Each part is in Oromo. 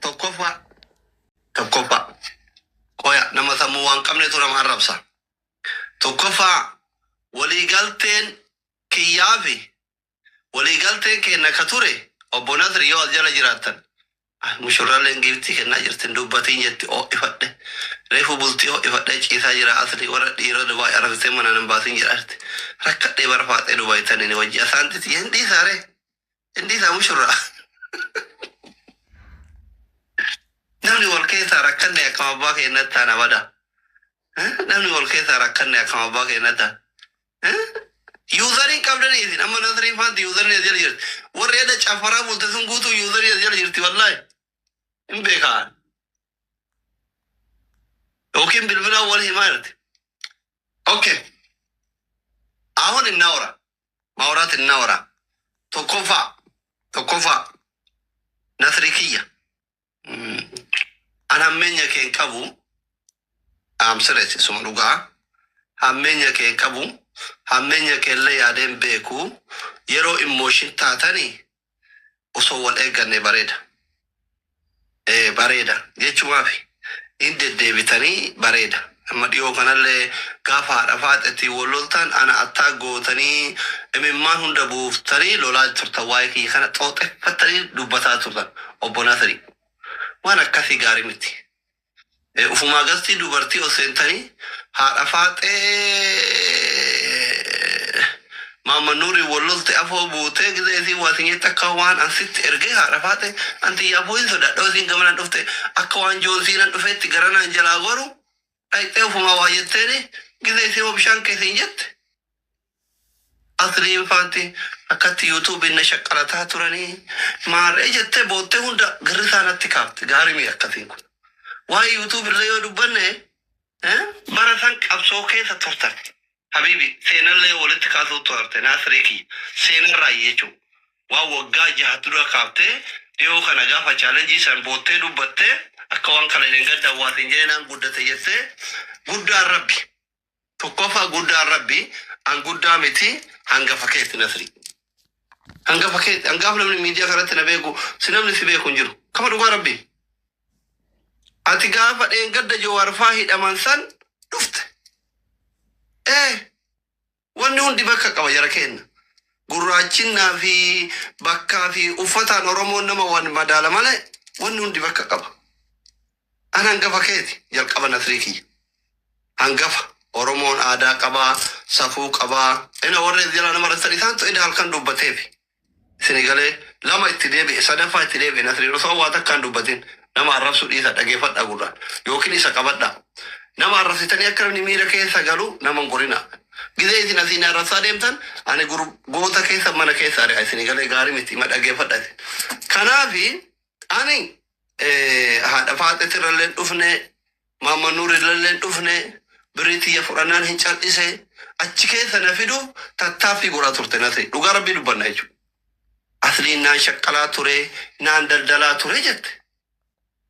Tokkoffaa tokkoffaa qoya nama sammuu waan qabnetu nama arrabsa. Tokkoffaa, waliigalteen kiyyaa fi waliigalteen keenna ka ture, obbo Nasri, yoo as jala jiraattan, mushurraaleen giiftii kennaa jirtin dubbatiin jetti. Ho'ifadhe, reefu bultii ho'ifadhe ciisaa jira. Asli warra dhiira Dubaay arrabsitee mana nan baasin jedhaatti rakkadhee bara faaxee Dubaay tanini wajji asaantiti hin dhiisaare, hin dhiisaa. Mushurraa namni wal keessaa rakkanne akkam abbaa keenyatti taana bada. Namni wal keessaa rakkanne akkam abbaa keenyatti taana. Useriin qabdanii isin amma Nasriin faanti useriin as jala jirti. Warri edda cafaraa bulte sun guutuu userii as jala jirti, wallaahi. Hin beekaa. Yookiin bilbilaan wal himaa jirti. Okay. አሁን እናውራ፣ ማውራት እናውራ። Tokkoffaa tokkoffaa, Nasri kiyya. An hammeenya kee hin qabu. Amsireeti suma dhugaa. Hammeenya kee hin qabu. Hammeenya kee illee yaadeen beeku. Yeroo emotion taatanii osoo wal eegganne bareeda. Bareeda jechumaaf hin deddeebitanii bareeda. Amma dhiyoo kanallee gaafa haadha faaxetti wal loltan ana attaa gootanii imimmaan hunda buuftanii lolaa turtan, waa'ee kiyya kana xooxeffattanii dubbataa turtan, obbo Nasri. Waan akkasii gaarii miti. Ufumaa gastii dubartii ol seentanii haadha faaxee Maama Nuuri wal lolte afoo buutee gizee isii waa isin jette akka waan an sitti ergee haadha faaxee anti yaafoo hin sodaadha, isiin gamanaan dhufte akka waan joonsiinan dhufeetti garanaan jalaa goru dhaqxee ufumaa waa jetteeni gizee isii hoo bishaan keessa hin jette. Asliin faanti akkatti YouTubeiin na shaqqalataa turanii maarree jettee boottee hunda girrisaa natti kaafte. Gaarii mi akkasiin kun? Waa'ee YouTube illee yoo dubbanne, bara san qabsoo keessa turtan. Habiibi, seenallee walitti kaasuu turte, Naasirii kiyya, seenarraa jechuudha. Waan waggaa 6 dura kaaftee dhiyoo kana gaafa challenge san boottee dubbattee akka waan kana hin gadda waatiin jedhee naan guddate jettee, guddaan rabbi. Tokkoffaa, guddaan rabbi, an guddaa miti, hangafa keetti, Nasrii. Hangafa keetti, hangafa namni miidiyaa kanatti na beeku, si namni si beeku hin jiru. Kama dhugaa rabbi. Ati gaafa dheengadda Jawaar faa hidhaman san dhufte. Wanni hundi bakka qaba, jara kenna. Gurraachinnaa fi bakkaa fi uffataan Oromoon nama waan madaala malee wanni hundi bakka qaba. An hangafa keeti jalqaba, Nasrii kiyya. Hangafa Oromoon aadaa qabaa, safuu qabaa. Ina warri jala nama rassan isaantu eda halkan dubbateefi. Isin galee lama itti deebi'e, sadaffaa itti deebi'e, Nasriin osoo waa takkaan dubbatin nama arrabsuu dhiisa, dhageeffadha gurraan yookiin isa qabadha. Nama arrabsitanii akka namni miira keessa galu nama hin godhina. Gizee isin asiin arrabsaa deemtan ani goota keessa mana keessa ari'a, isin galee gaarii miti, ma dhageeffadha isin. Kanaafi ani haadha faaxetirrallee dhufne, Maamma Nuurirrallee dhufne, birrii tiyya fudhannaan hin cal'ise, achi keessa na fiduuf tattaaffii godhaa turte, Nasri. Dhugaa rabbii dubbanna jechuudha. Asliin naan shaqqalaa ture, naan daldalaa ture jette.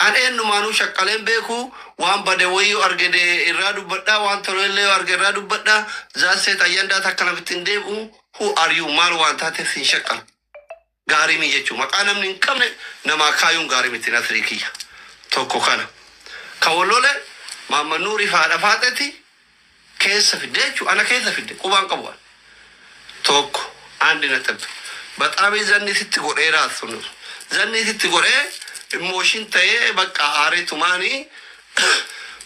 An eenyumaanuu shaqqaleen beeku, waan bade wayii yoo arge irraa dubbadhaa, waan tole illee yoo arge irraa dubbadhaa, zaasseet ayyandaa takka nafitti hin deebi'u, who are you, maal waan taateef hin shaqqala. Gaarii mi jechuudha. Maqaa namni hin qabne namaa kaayuun gaarii miti, Nasrii kiyya. Tokko kana. Ka wallole Maamma Nuurii fi haadha faaxeeti keessa fidde jechuudha. Ana keessa fidde qubaan qabu. Tokko አንድ ነጥብ በጣም zanni sitti godheera, sun zanni sitti godhee emotion ta'ee bakka aareetumaanii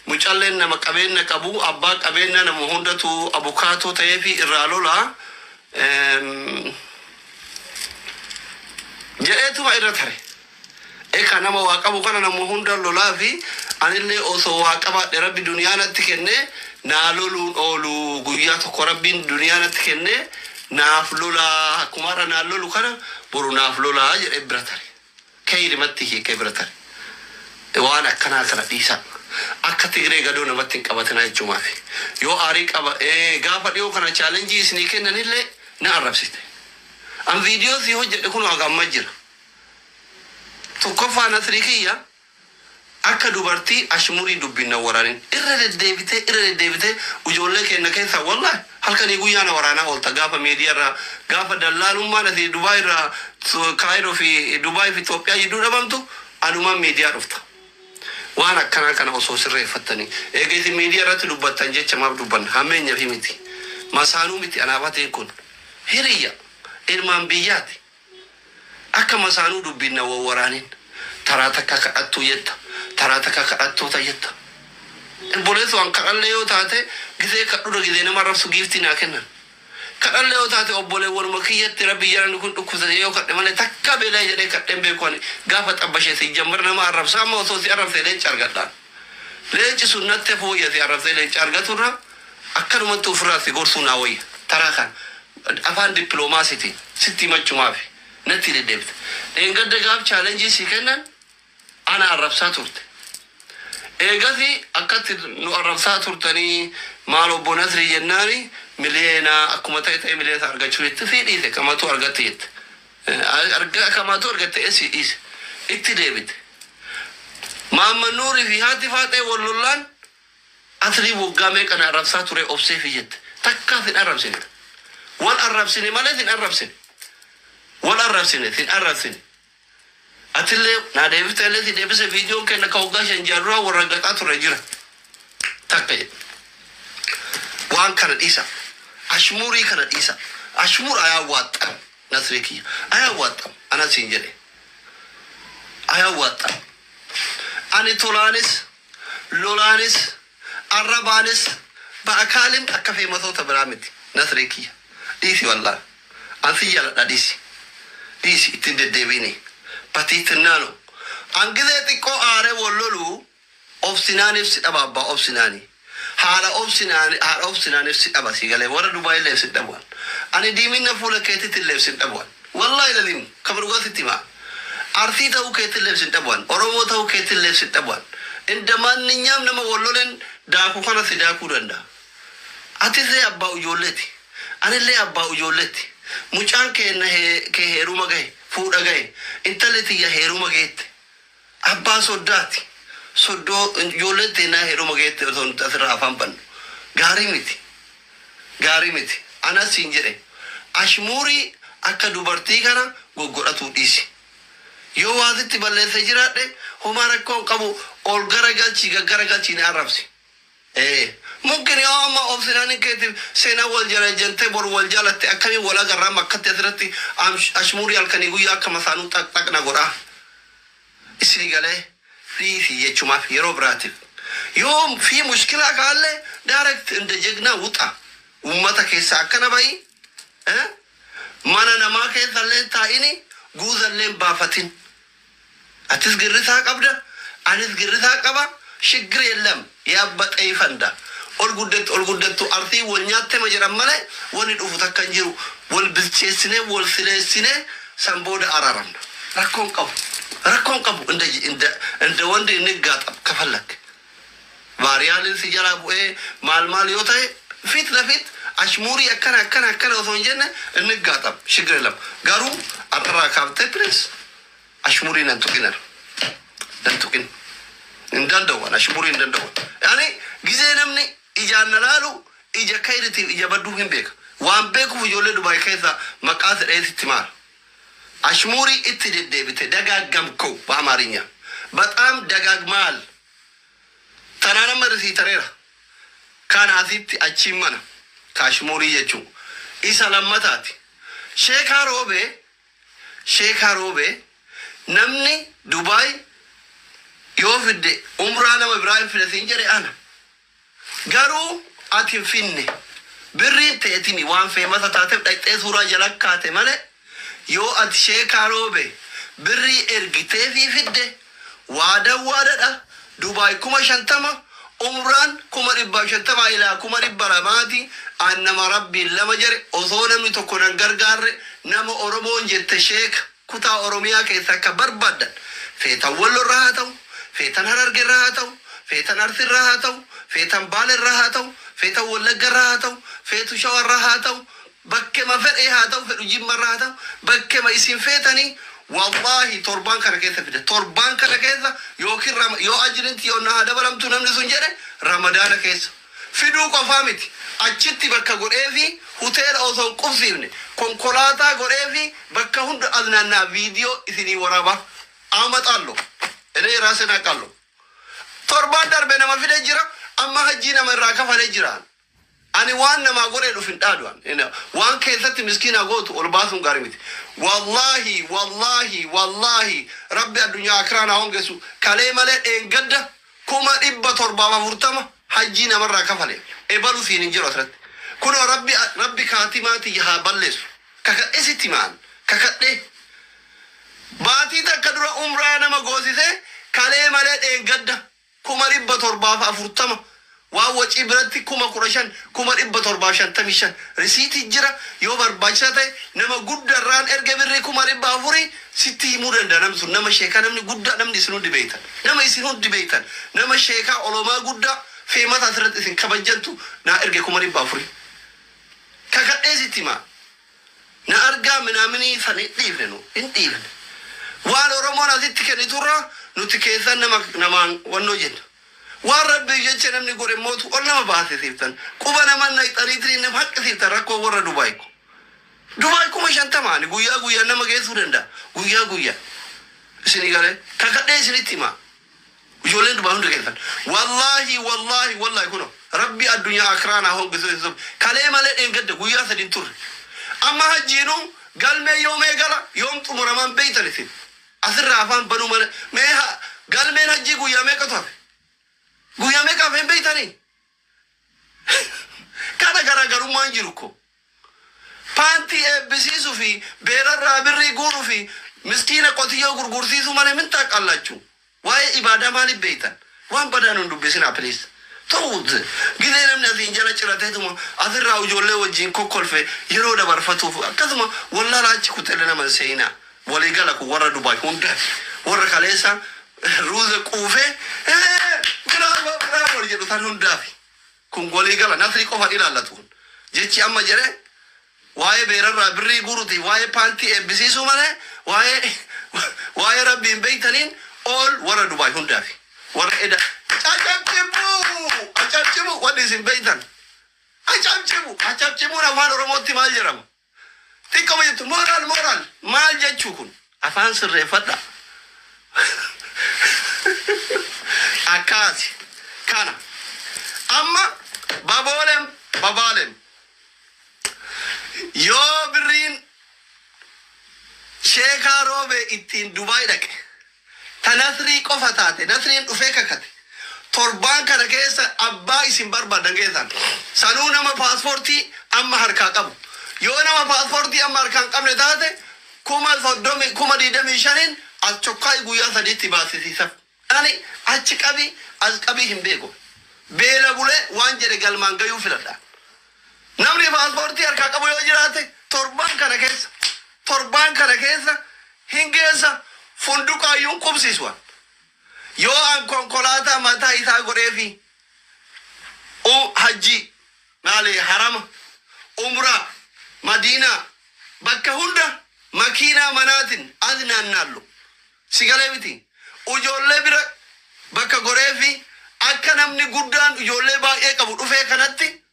mucalleen nama qabeenya qabu, abbaa qabeenya nama hundatu abukaatoo ta'ee fi irraa lolaa jedheetuma irra tare. Eka nama waa qabu kana nama hunda lolaa fi anillee osoo waa qabaadhe rabbi duniyaa natti kenne naa loluun oolu, guyyaa tokko rabbiin duniyaa natti kenne naaf lolaa, akkuma har'a naan lolu kana boru naaf lolaa jedhee bira tare. Keeyrimatti hiikee bira tare. Waan akkanaa kana dhiisaa. Akka Tigree gadoo namatti hin qabatinaa jechuumaafi. Yoo aarii qaba gaafa dhiyoo kana challenge isinii kennanillee na arrabsite. An viidiyoo si hojjedhe kun haga amma jira. Tokkoffaa, Nasrii kiyya, akka dubartii ashmurii dubbiin na waraanin. Irra deddeebitee irra deddeebitee ijoollee keenya keessa, wallahi, halkanii guyyaa na waraanaa oolta. Gaafa miidiyaa irraa, gaafa dallaalummaan asii Dubaay irraa, Kaayiroo fi Dubaay fi Itoophiyaa jidduu dhabamtu. Anumaan miidiyaa dhufta. Waan akkanaa kana osoo sirreeffattanii. Eega isin miidiyaa irratti dubbattan jecha maaf dubbanna? Hammeenya fi miti. Masaanuu miti anaafateen kun. Hiriyya. Ilmaan biyyaati. Akka masaanuu dubbinna wawwaraanin. Taraa takka kadhattuu jetta. Taraa takka kadhattoota jetta. Obboleessu an kadhallee yoo taate gisee kadhudha gisee nama arrabsu giiftii naa kennan. Kadhallee yoo taate obboleewwanuma kiyyatti rabbi jaranni kun dhukkubsate yoo kadhe malee takka beela'ee jedhee kadheen beeku ani gaafa xabbashee si jammar nama arrabsa amma osoo si arrabsee leenca argadhaan. Leenci sun natti fooyya si arrabsee leenca argaturra akkanumatti ofirraa si gorsuu naa wayya. Taraa kan afaan dippiloomaasiitiin sitti himachumaaf natti deddeebite. Dheengadda gaaf challenge si kennan ana arrabsaa turte. Eegasi akkatti nu arrabsaa turtanii maal obbo Nasrii jennaani miliyeena akkuma ta'e ta'e miliyeena argachuu jette si dhiise kamatu argatte jette. Arga kamatu argatte si dhiise itti deebite. Maamma Nuurii fi haati faaxee wal lollaan asrii waggaa meeqa na arrabsaa ture obseefi jette. Takkaaf hin arrabsine. Wal arrabsine malee hin arrabsine. Wal arrabsine hin arrabsine. Atillee naa deebifte illee si deebise viidiyoon kenna ka waggaa 5 jaarraa warra gaxaa ture jira. Takka jedhe. Waan kana dhiisa. Ashmuurii kana dhiisa. Ashmuur አያዋጣም. Nasrii kiyya. አያዋጣም. Ana siin jedhe. አያዋጣም. Ani tolaanis, lolaanis, arrabaanis, ba'akaalim akka feematoota biraa miti. Nasrii kiyya. Dhiisi wallaa. An si jaaladha dhiisi. Dhiisi ittiin deddeebiini. Batiitinnaano. An gizee xiqqoo aaree wal loluu obsinaaniif si dhaba abbaa obsinaani. Haadha obsinaani haadha obsinaaniif si dhaba si galee warra Dubaay illee si dhabu'an. Ani diiminna fuula keetitti illee si dhabu'an. Wallaahi laliin kama dhugaa sitti himaa. Arsii ta'uu keetti illee si dhabu'an. Oromoo ta'uu keetti illee si dhabu'an. እንደ ማንኛውም nama wal loleen daakuu kana si daakuu danda'a. Atillee abbaa ijoolleeti. Anillee abbaa ijoolleeti. Mucaan keenna kee heeruma gahe fuudha gahe intalli tiyya heeruma geette. Abbaa soddaati. Soddoo ijoolleen teennaa heeruma geette osoo nuti asirraa afaan bannu. Gaarii miti. Gaarii miti. Anas siin jedhe. Ashmuurii akka dubartii kana goggodhatuu dhiisi. Yoo waasitti balleessa jiraadhe homaa rakkoo hin qabu ol garagalchii gaggaragalchii na arrabsi. Mungkin yoo amma obsinaan keetiif seenaa wal jala jantee boru wal jalatte akkamiin wal agarraa makkatti asirratti ashmuurii halkanii guyyaa akka masaanuu xaqxaq na godhaa. Isinii galee dhiisi jechumaaf yeroo biraatiif. Yoo fi mushkilaa kaallee direct እንደ ጀግና ውጣ. Uummata keessaa akkana bahi. Mana namaa keessallee taa'ini guuzallee hin baafatin. Atis girrisaa qabda, anis girrisaa qaba. ችግር የለም ያበጠ ይፈንዳ. Ol guddattu ol guddattu arsii wal nyaatte ma jedhan malee wanni dhufu takka hin jiru. Wal bilcheessinee wal sileessinee san booda araaramna. Rakkoon qabu. Rakkoon qabu እንደ እንደ እንደ ወንድ እንጋጠም ከፈለክ baariyaalin si jalaa bu'ee maal maal yoo ta'e ፊት ለፊት ashmuurii akkana akkana akkana osoo hin jenne እንጋጠም ችግር የለም. Garuu har'arraa kaaftee please ashmuurii nan tuqin nan tuqin. Hin danda'u ashmuurii hin danda'u. Yani gizee namni ijaan na laalu ija kayritiif ija badduu hin beeka. Waan beekuuf ijoollee Dubaay keessa maqaa sedhee sitti maal. Ashmuurii itti deddeebite ደጋገምከው በአማርኛ በጣም ደጋግመሃል. Tanaan amma risii tareera. Kan asitti achiin mana. Kaashmuurii jechuun. Isa lammataati. Sheekaa Roobee Sheekaa Roobee namni Dubaay yoo fidde umraa nama biraa hin fide siin jedhe ana. Garuu ati hin finne. Birriin ta'etimi waan feemasa taateef dhaqxee suuraa jala kaate malee yoo ati Sheekaa Roobee birrii ergitee fi fidde waadan waadadha. Dubaay 50,000 umraan 150,000 ilaa 200,000ti. An nama rabbiin lama jedhe osoo namni tokko nan gargaarre nama Oromoon jette sheeka kutaa Oromiyaa keessa akka barbaaddan feetan Wallorraa haa ta'u, feetan Harargerraa haa ta'u, feetan Arsirraa haa ta'u, feetan Baalerraa haa ta'u, feetan Wallaggarraa haa ta'u, feetu Shawarraa haa ta'u, bakkema fedhee haa ta'u, fedhu Jimmarraa haa ta'u, bakkema isin feetanii wallaahi torbaan kana keessa fide. Torbaan kana keessa yookiin yoo ajiriinti yoo na haa dabalamtu namni sun jedhe Ramadaana keessa. Fiduu qofaa miti. Achitti bakka godhee fi hoteela osoo hin qubsiifne konkolaataa godhee fi bakka hunda aznaannaa viidiyoo isinii waraabaa. አመጣለሁ. እኔ ራሴን አውቃለሁ። Torbaan darbe nama fide jira, amma hajjii nama irraa kafalee jira. Ani waan namaa godhee dhuf hin dhaadu. Ani waan keessatti miskiina gootu ol baasuun gaarii miti. Wallaahi, wallaahi, wallaahi, Rabbi addunyaa akiraan haa hongeessu. Kalee malee dheengadda 740,000 hajjii namarraa kafale. Ebalu siin hin jiru asirratti. Kunoo Rabbi, Rabbi kaatimaati haa balleessu. Kakadhee sitti maan kakadhee. Baatii takka dura umraa nama goosise, kalee malee dheengadda 740,000, waan wacii biratti 15,000, 755,000 risiitii jira. Yoo barbaachisaa ta'e nama guddarraan erga birrii 400,000 sitti himuu danda'a. Namni sun nama sheekaa, namni guddaa, namni isin hundi beektan, nama isin hundi beektan, nama sheekaa olomaa guddaa feemata asirratti isin kabajjantu naa erge 400,000. Kakadhee sitti himaa. Na argaa minaaminii san hin dhiifne, nu hin dhiifne. Waan Oromoon asitti kenniturraa nuti keessan nama namaan wannoo jenna. Waan Rabbii jecha namni godhe mootu ol nama baase siiftan. Quba nama naqxaniitiin nama haqqisiiftan. Rakkoo warra Dubaay ko. Dubaay 50,000 guyyaa guyyaa nama geessuu danda'a. Guyyaa guyyaa. Isinii galee kakadhee isinitti himaa. Ijoolleen Dubaay hundi keessan. Wallaahi, wallaahi, wallaahi, kuno Rabbi addunyaa akiraan haa hongisu. Kalee malee dheengadda guyyaa sadin turre. Amma hajjiinu galmee yoom eegala, yoom xumuramaan beeytan isin. Asirraa afaan banuu malee mee galmeen hajjii guyyaa meeqatu hafe? Guyyaa meeqa hafe hin beeytanii? Kana garaagarummaan jiru ko. Paantii eebbisiisuu fi beerarraa birrii guuruu fi miskiina qotiyyoo gurgursiisuu malee min taaqallachuu. Waa'ee ibaadaa maaliif beeytan? Waan badaa nun dubbisinaa, please. Ta'uut gizee namni asiin jala cirateetuma asirraa ijoollee wajjin kokkolfe yeroo dabarfatuuf akkasuma wallaalaa achi kuteele nama hin seenaa. Waliigala kun warra Dubaay hundaa warra kaleessa ruuza quufee bravo, bravo jedhu san hundaafi. Kun waliigala Nasrii qofa ilaallatu kun. Jechi amma jedhee waa'ee beerarraa birrii guuruti, waa'ee paantii eebbisiisuu malee waa'ee Rabbiin beeytaniin ol warra Dubaay hundaafi. Warra eda cacabcibuu acabcibu wanni isin beeytan. Acabcibu acabcibuun afaan Oromootti maal jedhama? Xiqqoma jettu moral moral maal jechuu kun? Afaan sirreeffadha. Akkaasi kana amma baboolem babaalem yoo birriin sheekaa Roobe ittiin Dubaay dhaqe ta Nasrii qofa taate, Nasriin dhufee kakate, torbaan kana keessa abbaa isin barbaadan keessan sanuu nama paaspoortii amma harkaa qabu. Yoo nama paaspoortii amma harkaa hin qabne taate, 30,000, 25,000n as chokkaa guyyaa sadiitti baasisiisa. Ani achi qabii as qabii hin beeku. Beela bulee waan jedhe galmaan gayuu filadha. Namni paaspoortii harkaa qabu yoo jiraate torbaan kana keessa hin geessa, funduqaayyuun qubsiisuwan. Yoo an konkolaataa mataa isaa godheefi hajji maali, harama, umraa, Madiinaa, bakka hunda makiinaa manaatiin as naannaallu si galee miti. Ijoollee bira bakka godheefi akka namni guddaan ijoollee baay'ee qabu dhufee kanatti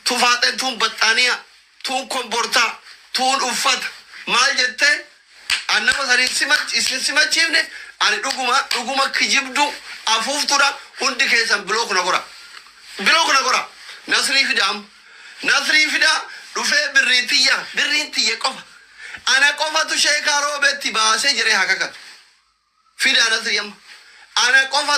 tufaaxeen tuun baxxaaniyaa, tuun kombortaa, tuun uffata maal jettee an nama saniin isin simachiifne. Ani dhuguma dhuguma kijibdu afuuftudha. Hundi keessan block na gora, block na gora. Nasrii fidaam, Nasrii fidaa dhufee birrii tiyya, birriin tiyya qofa ana qofatu sheekaa Roobetti baasee jiree haa kakatu. Fidaa Nasrii amma ana qofa.